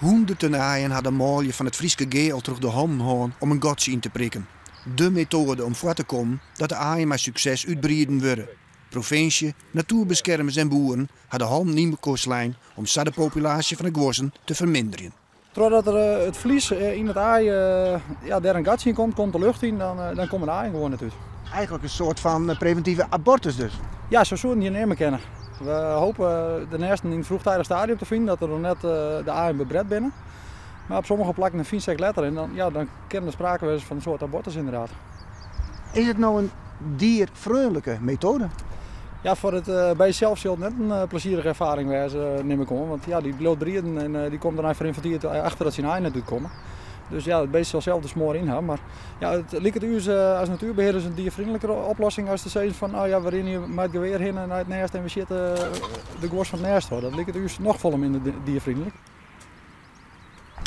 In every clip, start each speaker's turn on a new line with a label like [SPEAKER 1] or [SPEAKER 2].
[SPEAKER 1] Hûnderten aaien ha de manlju fan it Fryske Gea al troch de hannen hân om in gatsje yn te prikken. De metoade om foar te kommen dat de aaien mei sukses útbrieden wurde. Provinsje, natoerbeskermers en boeren ha de hannen yn mekoar slein om sa de populaasje fan de guozzen te ferminderjen.
[SPEAKER 2] Trochdat der it flies yn it aai ja, dêr in gatsje yn komt, komt de lucht yn, dan komme de aaien gewoan net út.
[SPEAKER 1] Eigenlik in soart fan previntive abortus dus?
[SPEAKER 2] Ja, sa soenen je neame kinne. We hope de nêsten yn it vroegtijdig stadium te finen, dat der noch net de aaien bebret binne. Mar op sommige plakken in fynst ek letter en dan, ja, dan kin der sprake wêze fan in soart abortus ynderdaad.
[SPEAKER 1] Is it no in dierfreonlike metoade?
[SPEAKER 2] Ja, foar it beest sels sil it net in plezierige erfaring wêze, nim ik oan. Want ja, dy bliuwt brieden en dy komt der nei ferrin fan tiid achter dat syn aaien net útkomme. Dus ja, it beest sil sels de smoar yn ha. Mar ja, it liket ús as natuerbehearders in dierfreonlikere oplossing as te sizzen fan, nou ja, we rinne hjir mei it gewear hinne nei it nêst en we sjitte de guos fan it nêst ôf. Dat liket ús noch folle minder dierfreonlik.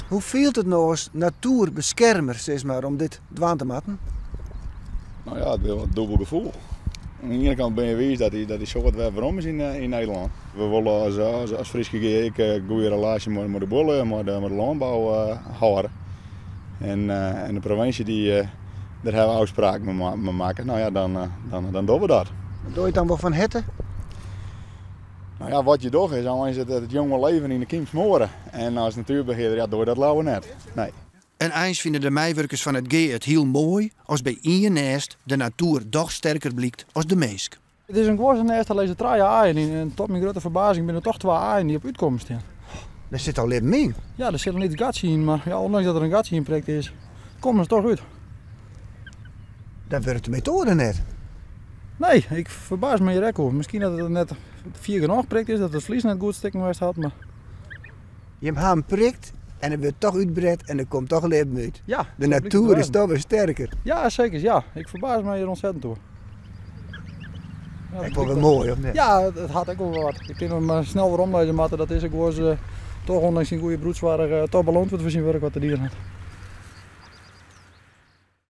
[SPEAKER 1] Hoe fielt it no as natoerbeskermer sis mar, om dit dwaan te moatten?
[SPEAKER 3] No ja, it is in dûbel gefoel. Oan de iene kant binne je wiis dat dy soart wer werom is yn Nederlân. We wolle as Fryske Gea ek in goede relaasje mei de buorlju, mei de lânbou hâlde. En de provinsje dy, dêr hawwe we ôfspraken mei makke. No ja, dan dogge we dat.
[SPEAKER 1] Dogge je it dan wol fan herte?
[SPEAKER 3] No ja, wat je dogge is eins it jonge leven yn de kiem smoare. En as natuerbehearder, ja, dogge je dat leaver net. Nee.
[SPEAKER 1] En eins fine de meiwurkers fan it Gea it hiel moai as by ien nêst de natoer dochs sterker blykt as de minsk.
[SPEAKER 2] It is in guozzenêst, dêr lizze trije aaien yn en tot myn grutte ferbazing binne der toch twa aaien dy't op útkommen stean.
[SPEAKER 1] Der sit al libben yn?
[SPEAKER 2] Ja, der sit in lyts gatsje yn, mar ja, ûndanks dat der in gatsje yn prikt is, komme se toch út.
[SPEAKER 1] Dan wurket de metoade net.
[SPEAKER 2] Nee, ik ferbaas my hjir ek oer. Miskien dat it net fier genôch prikt is, dat it flies net goed stikken west hat, mar...
[SPEAKER 1] Jim ha him prikt en it wurdt toch útbret en der komt toch libben út.
[SPEAKER 2] Ja,
[SPEAKER 1] De natoer is toch wer sterker.
[SPEAKER 2] Ja, seker, ja. Ik ferbaas my hjir ontzettend oer.
[SPEAKER 1] Ja, ek wol wer moai, of net?
[SPEAKER 2] Ja, it hat ek wol wat. Ik tink dat we mar snel weromlizze moatte dat dizze guos toch ûndanks syn goede broedsoarch toch beloond wurdt foar syn wurk wat er dien hat.